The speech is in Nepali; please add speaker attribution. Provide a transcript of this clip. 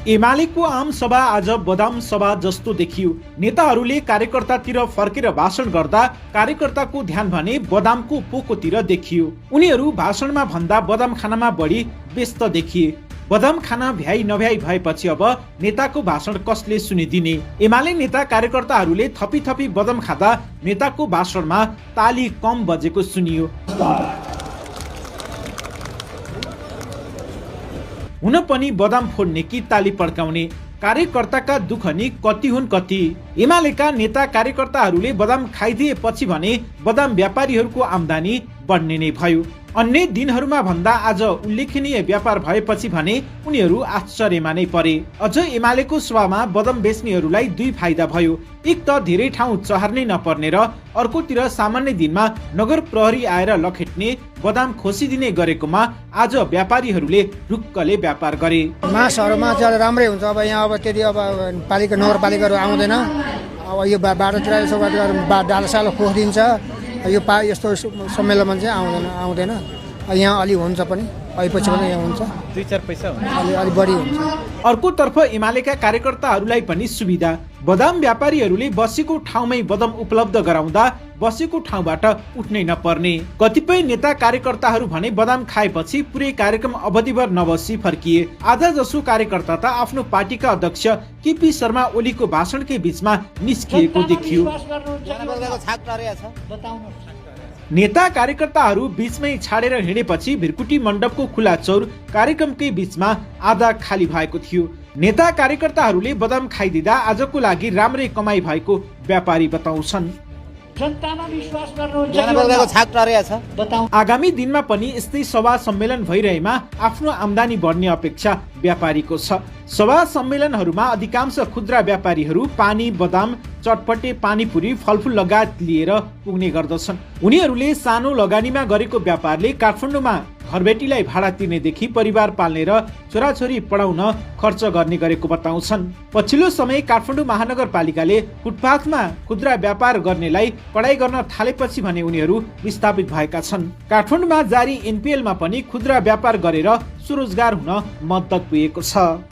Speaker 1: एमालेको आम सभा आज बदाम सभा जस्तो देखियो। नेताहरूले कार्यकर्तातिर फर्केर भाषण गर्दा कार्यकर्ताको ध्यान भने बदामको पोकोतिर देखियो। उनीहरू भाषणमा भन्दा बदाम खानामा बढी व्यस्त देखिए। बदाम खाना भ्याइ नभ्याइ भएपछि अब नेताको भाषण कसले सुनिदिने? एमाले नेता कार्यकर्ताहरूले थपी थपी बदाम खाँदा नेताको भाषणमा ताली कम बजेको सुनियो। हुन पनि बदाम फोड्ने कि ताली पड्काउने? कार्यकर्ताका दुःख नि कति हुन् कति। एमालेका नेता कार्यकर्ताहरूले बदाम खाइदिएपछि भने बदाम व्यापारीहरूको आम्दानी बढ्ने नै भयो। अन्य दिनहरूमा भन्दा आज उल्लेखनीय व्यापार भएपछि भने उनीहरू आश्चर्यमा नै परे। अझ एमालेको सभामा बदाम बेच्नेहरूलाई दुई फाइदा भयो। एक त धेरै ठाउँ चहार्नै नपर्ने र अर्कोतिर सामान्य दिनमा नगर प्रहरी आएर लखेट्ने बदाम खोसिदिने गरेकोमा आज व्यापारीहरूले रुक्कले व्यापार गरे।
Speaker 2: मासहरूमा चाहिँ राम्रै हुन्छ। अब यहाँ अब त्यति अब पालिका नगरपालिकाहरू आउँदैन। अब यो बाटोतिर यसो डालासाला खोसिदिन्छ। यो यस्तो सम्मेलनमा चाहिँ आउँदैन। यहाँ अलि हुन्छ पनि, पछि पनि यहाँ हुन्छ,
Speaker 3: 2-4 पैसा हुन्छ,
Speaker 2: अलि बढी हुन्छ।
Speaker 1: अर्कोतर्फ एमालेका कार्यकर्ताहरूलाई पनि सुविधा। बदाम व्यापारीहरूले बसेको ठाउँमै बदाम उपलब्ध गराउँदा बसेको ठाउँबाट उठ्नै नपर्ने। कतिपय नेता कार्यकर्ताहरू भने बदाम खाएपछि पुरै कार्यक्रम अवधिभर नबसी फर्किए। आधा जसो कार्यकर्ता त आफ्नो पार्टीका अध्यक्ष केपी शर्मा ओलीको भाषणकै बीचमा निस्किएको देखियो। नेता कार्यकर्ताहरू बीचमै छाडेर हिँडेपछि भिरकुटी मण्डपको खुला चौर कार्यक्रमकै बीचमा आधा खाली भएको थियो। नेता कार्यकर्ताहरूले बदाम खाइदिँदा आजको लागि राम्रै कमाई भएको व्यापारी बताउँछन्। आगामी दिनमा पनि यस्तै सभा सम्मेलन भइरहेमा आफ्नो आम्दानी बढ्ने अपेक्षा व्यापारीको छ। सभा सम्मेलनहरूमा अधिकांश खुद्रा व्यापारीहरू पानी, बदाम, चटपटे, पानीपुरी, फलफुल लगायत लिएर पुग्ने गर्दछन्। उनीहरूले सानो लगानीमा गरेको व्यापारले काठमाडौँमा घरबेटीलाई भाडा तिर्नेदेखि परिवार पाल्ने र छोराछोरी पढाउन खर्च गर्ने गरेको बताउँछन्। पछिल्लो समय काठमाडौँ महानगरपालिकाले फुटपाथमा खुद्रा व्यापार गर्नेलाई कडाई गर्न थालेपछि भने उनीहरू विस्थापित भएका छन्। काठमाडौँमा जारी एनपीएलमा पनि खुद्रा व्यापार गरेर स्वरोजगार हुन मद्दत पुगेको छ।